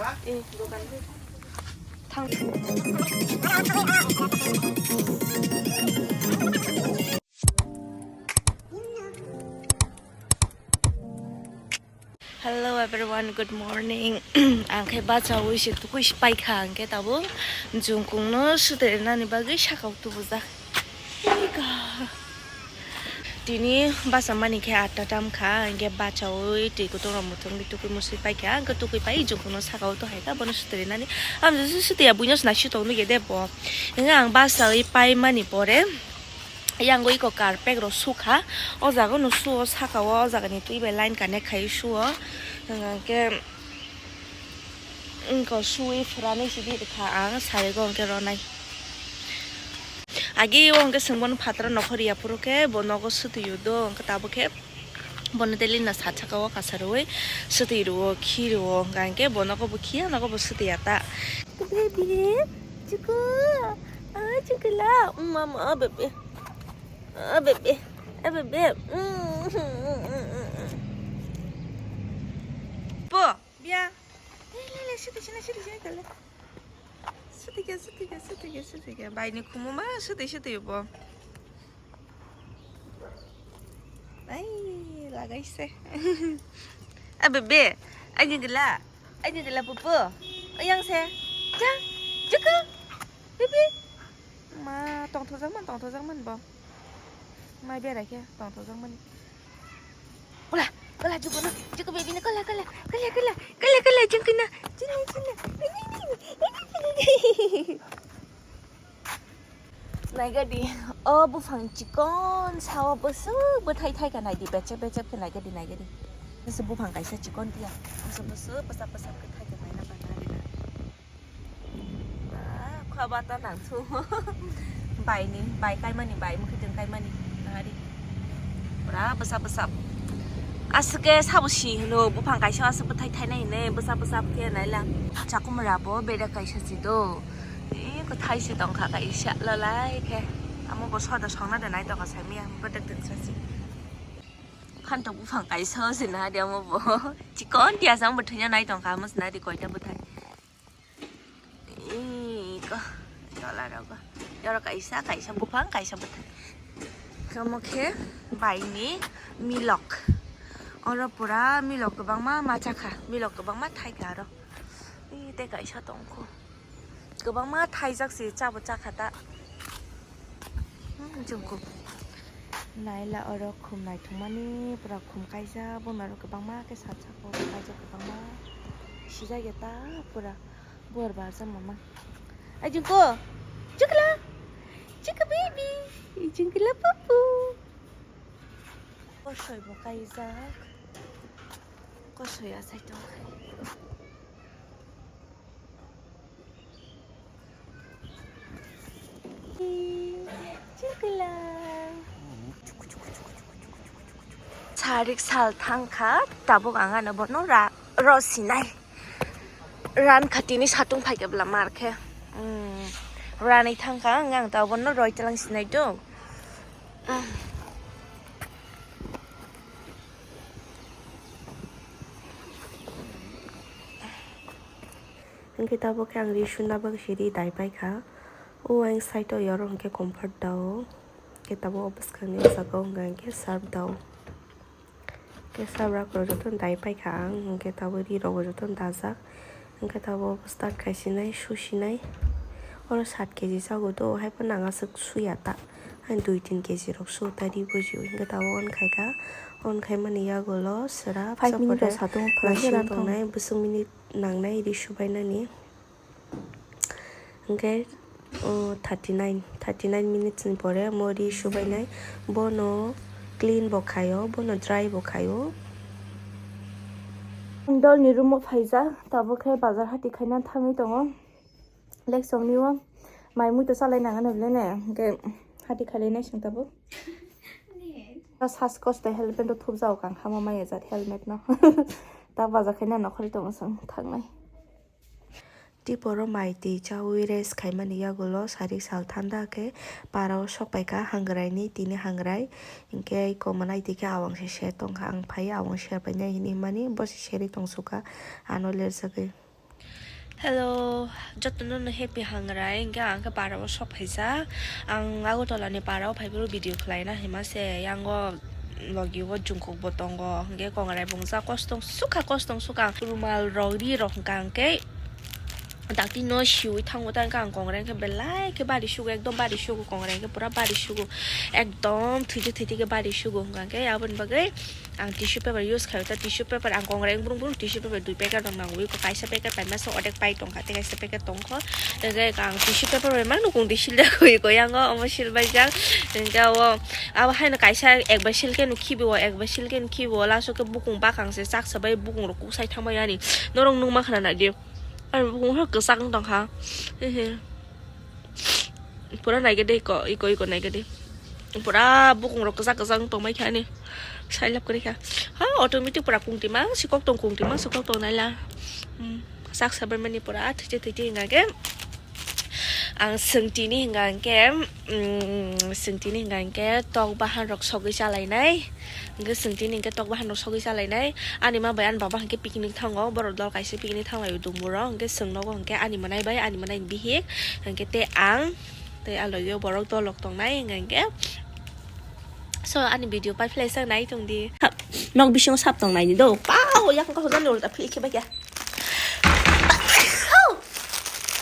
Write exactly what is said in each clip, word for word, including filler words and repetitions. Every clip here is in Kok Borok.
Eh, dokan. Thang. Hello everyone, good morning. Ang khe bachaui se tukui se paikha, ang khe tabuk jungkung no sutui nani bagwi sakao tubujak. Ega. Tini basa mani khe atta tam kha, ang khe bachaui twi kutung rok muthungwi tukui musui paikha, ang khe tukui pai jungkung no sakao to hai kha, bono sutui nani. Ang jesu sutui ya buino sna sitok nugya de bo. Ang bachaui pai mani pore. Yang iko carpet rok sukha, o jaga no suo, saka o, o jaga ni twi bai line connect khai suo, hwnkhe iko suwi phwranwi sidi rwkha ang, sari go hwnkhe ronai. Agi o hwnkhe chwng bono phataro nokhor ya phuru khe bo nogo swtwi o do, hwnkhe tabuk khe bono daily na sat saka o kasa rwui swtwi rwo, khi rwo, hwnkha hwnkhe bo nogo bo khiya, nogo bo swtwi ya ta. Baby, chuku, ah, chukula, mama, baby. Ah, bebe. Ah, bebe. Po, bia. Le, le, le, sidi, sidi, sidi, sidi, le. Sidi ke, sidi ke, sidi ke, sidi ke. Bai ni khumu ma, sidi, sidi po. Ai, lagai se. Ah, bebe. Ai, ni gila. Ai, ni gila, pupu. Ayang se. Ja. Juku. Bibi. Ma, tongthokjak man, tongthokjak man bo. Mai berai khe tongthokjak mani. Kola, kola, juku no, juku baby no, kola, kola, kola, kola, kola, kola, juku no. Chini, chini. Naigadi, o buphang chikon sao bwswk bwthai thaika naidi, bechep bechep khe naigadi, naigadi. Bwswk buphang kaisa chikon tiya, bwswk bwswk bwsap bwsap khe thaika naina bagwi naidi. Ba, khua bata nang thu. Bai ni, bai kaimani, bai mukhe tong kaimani. Nangari. Pura bwsap bwsap. Aswk khe sabo si hino, buphang kaisa aswk bwthai thainai hine, bwsap bwsap khe naila. Chakumra bo beda kaisa si do. E, kwthai se tongkha kaisa lalai khe. Amo bo soda songna da nai tongkha saimaya, bwdwk twksa si. Phantok buphang kaisa se na de amo bo. Chikon tiya sa amo bwthai nai tongkha, amo se na de koita bwthai. Iko, tola rogo. Yoro kaisa, kaisa buphang, kaisa bwthai. Omo khe baini milok. Oro pura milok kwbangma machakha, milok kwbangma thaikha aro. Ih, tei kaisa tongkho. Kwbangma thaijak se, chabo chakha ta. Hmm, jungkuk. Naila oro khum naithokmani, pura khum kaijak, buma rok kwbangma khe sat sat kaijak kwbangma. Sijak ya ta pura. Buar barsa mama. Ai jungko. Jukla. Jukla baby. Jungkila papu. Kosoi bo kaijak. Kosoi asai tong. Jukla. Sarik sal thangkha, tabuk ang ano bono ra-, ro sinai. Ran kha tini satung phaikhe bwla mar khe. Hmm. Ranwi thangkha ang, ang tabuk bono roi tlang sinai do. Hmm. Hwnkhe tabuk khe ang ri suna bagwi se ri dai paikha. O ayang side o yoro hwnkhe comfort dao. Hwnkhe tabuk o bwskangni o jaga o hwnkha hwnkhe surf dao. Hwnkhe surf rok jotono dai paikha ang, hwnkhe tabuk ri rok bo jotono dajak. Hwnkhe tabuk start khai sinai, su sinai. Oro sat keji chago do, haiphano ang aswk suya ta. Ani dui tin keji rok su ta ri buji o. Hwnkhe tabuk on khaikha, on khaimani yagulo swrap five minute rok satung phalai machine se tongnai, bwswk minute nangnai ri subainani. Hwnkhe, o, thirty nine, thirty nine minutes ni pore omo ri subainai. Bono clean bo khaio, bono dry bo khaio. Dolni room o phaijak, tabuk khe bazar hati khaina thangwi tongo. Leksongni o mai mui to salai nang ano bile ne, hwnkhe hati khailai nai song tabuk. Sas kosto helmet o thupjao kang hama maya jat helmet no. Ta baja khaina nokhorwi tongo chwng thangnai. Tiporo mai twi chaui rest khaimani yagulo sarik sal thanda khe para o sok paikha hangrai ni tini hangrai, hinkhe komo nai twi khe awang se ser tongkha, ang phai awang ser painai hinwi himani bo se serwi tongsukha ano lerjagwi. Hello, jotono no happy hangrai, hingke ang khe para o sok phaijak. Ang Agartala ni para o phaiphuru video khlaina hima se, yango logi o jungkuk bo tongo, hingke kongrai bungjak kostong sukha, kostong sukha. Rumal rok, ri rok hingka hingke dakti no siwi thango ta hingke ang kongrai hingke belai khe bari sugo, ekdom bari sugo kongrai hingke pura bari sugo, ekdom thwite thwite khe bari sugo hingka hingke aboni bagwi ang tissue paper use khaio, ta tissue paper ang kongrai wng brung brung tissue paper dui packet rok nango, iko kaisa packet pai masa odek pai tongkha, tei kaisa packet tongkho, tei ang tissue paper bai ma nukung di sil jak iko yango omo sil bai jak, tei o abo haino kaisa ek bai sil khe nukhi bo, ek bai sil khe nukhi bo, laso khe bukung bakang se chaksa bai bukung rok kusai thang bai ani norok nukma khna nai di, ani bukung kwchak wng tongkha, hehe. Pura naigede iko, iko, iko naigede. Pura bukung rok kwchak kwchak wng tongmai kha ani. Sailap kwrwi kha. Ha, automatic pura kungtima, sikok tong kungtima, sikok tong naila. Hmm, sak sabai mani pura thwite thwite hinga khe. Ang swngtini hinga khe, hmm, swngtini hinga khe tok bahan rok sogwi chalainai. Hingke chwng tini hingke tok bahan rok sogwi chalainai. Ani ma bai ani baba hingke picnic thango, borok dol kaisa picnic thanglai o Dumburo. Hingke chwng nogo hingke ani mwnai bai ani mwnai ni bihik, hingke tei ang, tei a logi o borok dol rok tongnai hingke. So ani video pai phlai sak nai tong di. Nok bisingo sap tong nai ni do. Pao yakung kahojani ulta philip khe bai kya.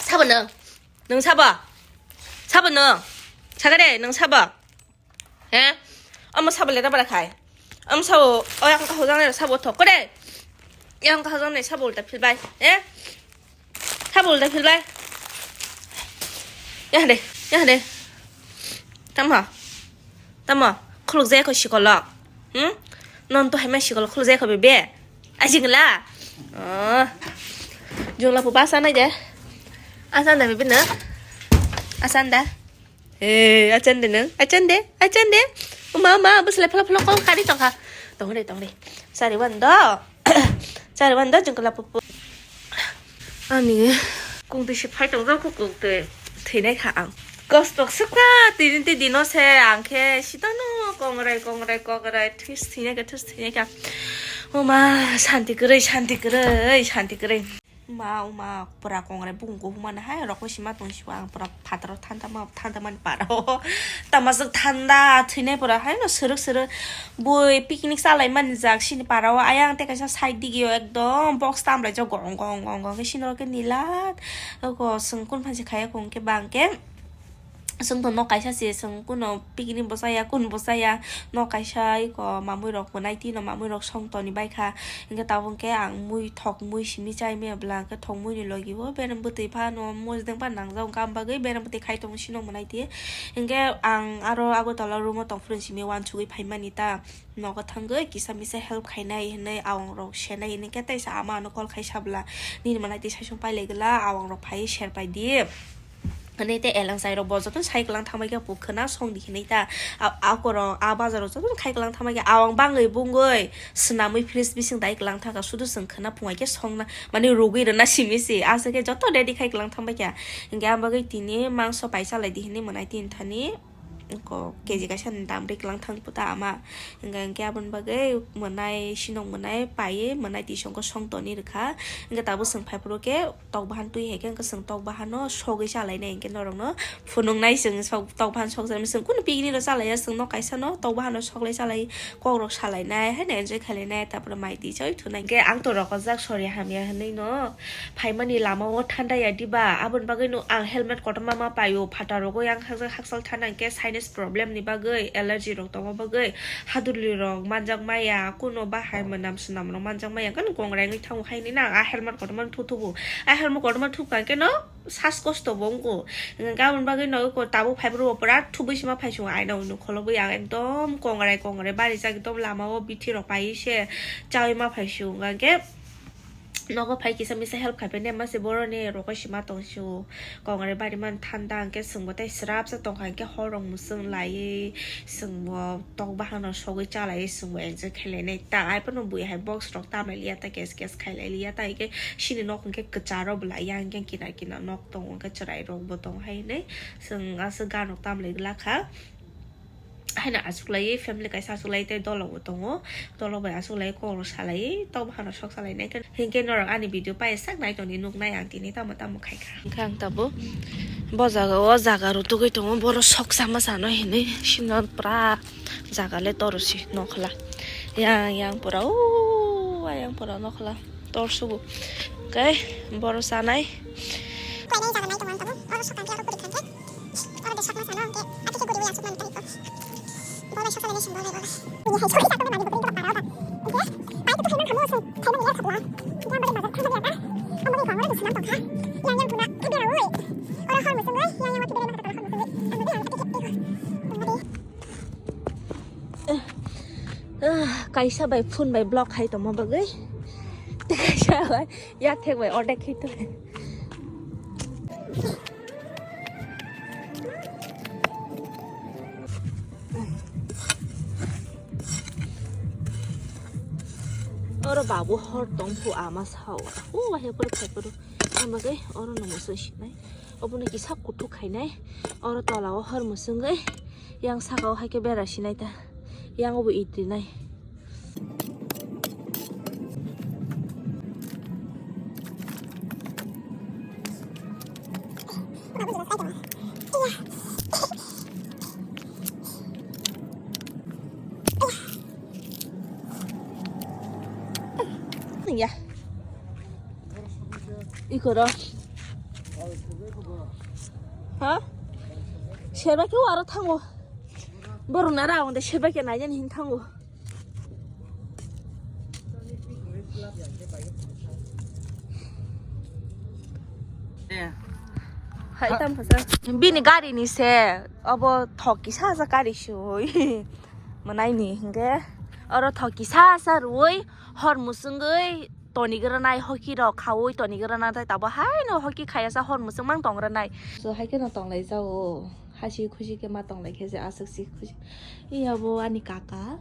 Sabo nung. Nung sabo. Sabo nung. Sagade nung sabo. He? Omo sabo le da bara khai. Omo sabo, o yang kahojang nai sabo thok kore. Yang kahojang nai sabo ulta phil bai. He? Sabo ulta phil bai. Ya de, ya de. Tamo. Tamo. Khuluk jaya ko sikolok. Hmm? Non to hai mai sikolok khuluk jaya ko bebe. Ajing la. Oh. Jung la pu ba sa nai de. Asan da bebe na. Asan da. Eh, achan de nang, achan de, achan de. Uma, uma, bus le phalo phalo kong kari tongkha. Tong re, tong re. Sari wan do. Sari wan do, jungkala pupu. Ani kung twi se phai tong jok, kung twi thwi nai kha ang. Kostok sukha, tini te dino se ang khe sitano kongrai, kongrai, kongrai, thwi thwi nai kha, thwi thwi nai kha. Uma, santi kwrwi, santi kwrwi, santi kwrwi. Ma, uma, pura kongrai bung kuhuma na hai, rokoi sima tong siwa ang pura phataro thanda ma, thanda mani para o. Tama swk thanda, thwinai pura hai no srwk srwk. Bui picnic chalai mani jak sini para o. Ayang tei kaisa side digi o ekdom box tam lai jak gong, gong, gong, gong khe sini rok khe nilat. Oko swng kun phan se khaya kong khe bang khe. Chwng to nok kaisa se, chwng kuno picnic bo chaya, kun bo chaya, nok kaisa iko mamui rok bo nai tino, mamui rok song toni bai kha, hingke tabuk hingke ang mui thok mui simi chai maya bwla hingke thok mui ni logi o berem bwtwi phano mojde phano nangjak, hingke am bagwi berem bwtwi khai tongo sino mwnai ti, hingke ang aro Agartala room o tong phuru simi uansugwi phai mani ta. Nogo thangwi kisa misa help khainai hinwi awang rok senai hinwi khe teisa ama ano call khai sabla, "Nini mwnai twi saisung pailai gla, awang rok phaiwi ser pai di." Hinwi tei eleng chai rok bo joto sai kwlang thangbai khe bo khwna song di hinwi ta. A-, akorok a bazar o joto khai kwlang thangbai khe awang bangwi bungwi swnamwi fridge bising dai kwlang thangkha, sudu chwng khwna phungai khe songna mani rugwi rwna simi se. Aswk khe joto ready khai kwlang thangbai kha. Hinkhe ang bagwi tini mangso pai chalai di hinwi mwnai tin thani. Ko keji kaisa ni dam ri kwlang thang puta ama. Hingka hingke aboni bagwi mwnai sinong mwnai paiwi mwnai tisongko song toni rwkha. Hingke tabuk chwng phaiphuru khe tok bahan twi hai khe hingke chwng tok bahano sogwi chalainai hingke norokno phunuknai chwng sok tok bahan sok chalaimani chwng kunu picnic rw chalaiya chwng nok kaisa no tok bahano soklai chalai kokrok salainai haino enjoy khailainai tapore mai twi choi thunai. Hingke ang to rokojak sori hamya hinwi no. Phaimani lama o thanda ya diba? Aboni bagwi no ang helmet kotorma ma paio, phataro goi ang hakjak hakchal thanda hwnkhe sinus problem ni bagwi, allergy rok tongma bagwi, haduli rok manjak maya, kuno bahai mwnam swnam rok manjak maya, hwnkhe no kongrai wngwi thango, haini na ang a helmet kotorma no thuthubu, a helmet kotorma thupkha hwnkhe no sas kosto bo wngo, hwnkhe aboni bagwi no tabuk phaibrw bo pura thubui se ma phaisungo, aina unu kholobwi ang ekdom kongrai kongrai barijak, ekdom lama o bithi rok paiwi se chaui ma phaisungo, hwnkhe. Nogo phai kisa misa help khai phainai, mase boroni rokoi sima tong sio. Kongrai bari man thanda hwnkhe chwngbo tei srapsa tongkha hwnkhe hor rok mwswng laiwi chwngbo tok bahan rok sogwi chalaiwi chwngbo enjoy khe lainai. Ta ai phano bui hai box rok tamlai liya ta kes kes khai lai liya ta hwnkhe sini nok hwnkhe kwcharo bwlai ya hwnkhe kinar kinar nok tongo hwnkhe chwrai rok bo tong hai hinwi chwng aswk gan rok tamlai glak kha. Haino achuk lai, family kaisa achuk lai tei dolo bo tongo. Dolo bai achuk lai, kok rok salai, tok bahan rok sok salai nai khe. Hinkhe norok ani video pai sak nai tongdi, nuk nai ang tini tamo tamo khai kha. Hinkhe ang tabuk bo jaga o jaga rw tugui tongo, borok sok sama sano hinui sino pura jaga le toro si nokhla. Yang yang pura o ayang pura nokhla tor subu. Khe borok sanai. Oro de sakno sano hwnkhe, atwkhe guriwi aswk mani tongkha. Bo bai soksa lele sing bo bai bo. Bini hai soksa sakno mani bukuri khe para ba. Hwnkhe, pai khe khaina khamu sung, khaina ni sakla. Hwnkhe ambai bazar thangma ya ta. Ambai ko ambai sung tongkha. Yang yang puna khe bera oi. Oro hor musung oi, yang yang wa khe bera ma khe hor musung oi. Ambai ang khe khe. Kaisa bai phone bai block khai tongma bagwi. Tei kaisa bai yak thek bai ordek khai tong. Oro babu hor tong phu ama sao. O wahe pura phai pura. Ang bagwi oro no musa sinai. Obono kisa kuthuk khainai. Oro tola o hor musungwi yang saka o hai khe bera sinai ta. Yang obo itrinai. Ya. Ikoro. Ha? Serba khe aro thango. Borok na ra onde serba khe naijani hin thango. Hai tam phasa. Bini gari ni se obo thok kisa sa gari sui. Manai ni hingke oro thok kisa sa rui hor musungui toni granai hoki rok khaui toni granai tai tabo haino hoki khaya sa hor musung mang tong granai. So hai khe no tong lai jao. Hasi khusi khe ma tong lai khe je aswk si khusi. Iya bo ani kaka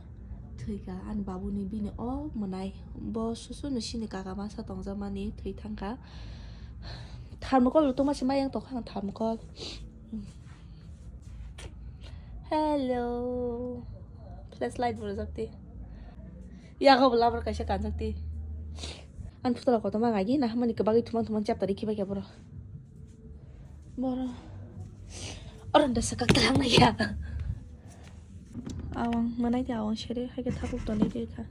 thwika ani babu ni bini o mwnai bo susu no sini kaka masa tong jak mani thwi thang kha. Thermocol rw tongma se ma yang tong kha ang thermocol. Hello. Flashlight bo rwjak ti. Yago bo labar kaisa kanjak ti. Ang phutola kotorma ngai di na hamani kwbagwi thumang thumang chapter rikhibai khe borok. Boro. Oro da saka klang na ya. Awang manai di awang sere hai khe thapuk tonwi rikha.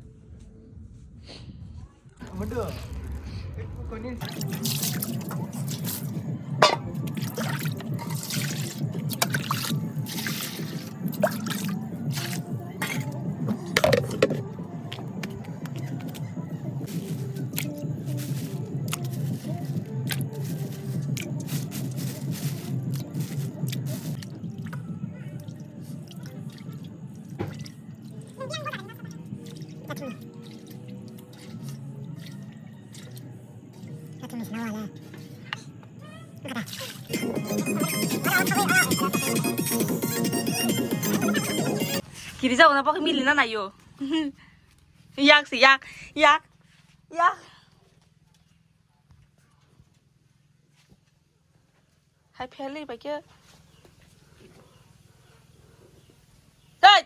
Kiri jagona bo khe mili na naio. Yak se yak, yak, yak. Hai phelwi bai khe. Tei!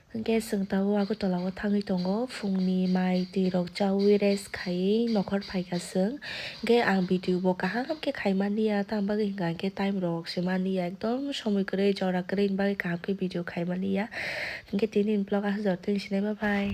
Hwnkhe chwng tabuk Agartala o thangwi tongo, phungni mai twi rok chaui rest khaiwi nokhor phaikha chwng. Hwnkhe ang video bo kaham khe khaimani ya, tamni bagwi hwnkha hwnkhe time rok se mani ya, ekdom somoi kwrwi jora kwrwini bagwi kaham khe video khaimani ya. Hwnkhe tini ni vlog aswk jora twi sinai, bye bye.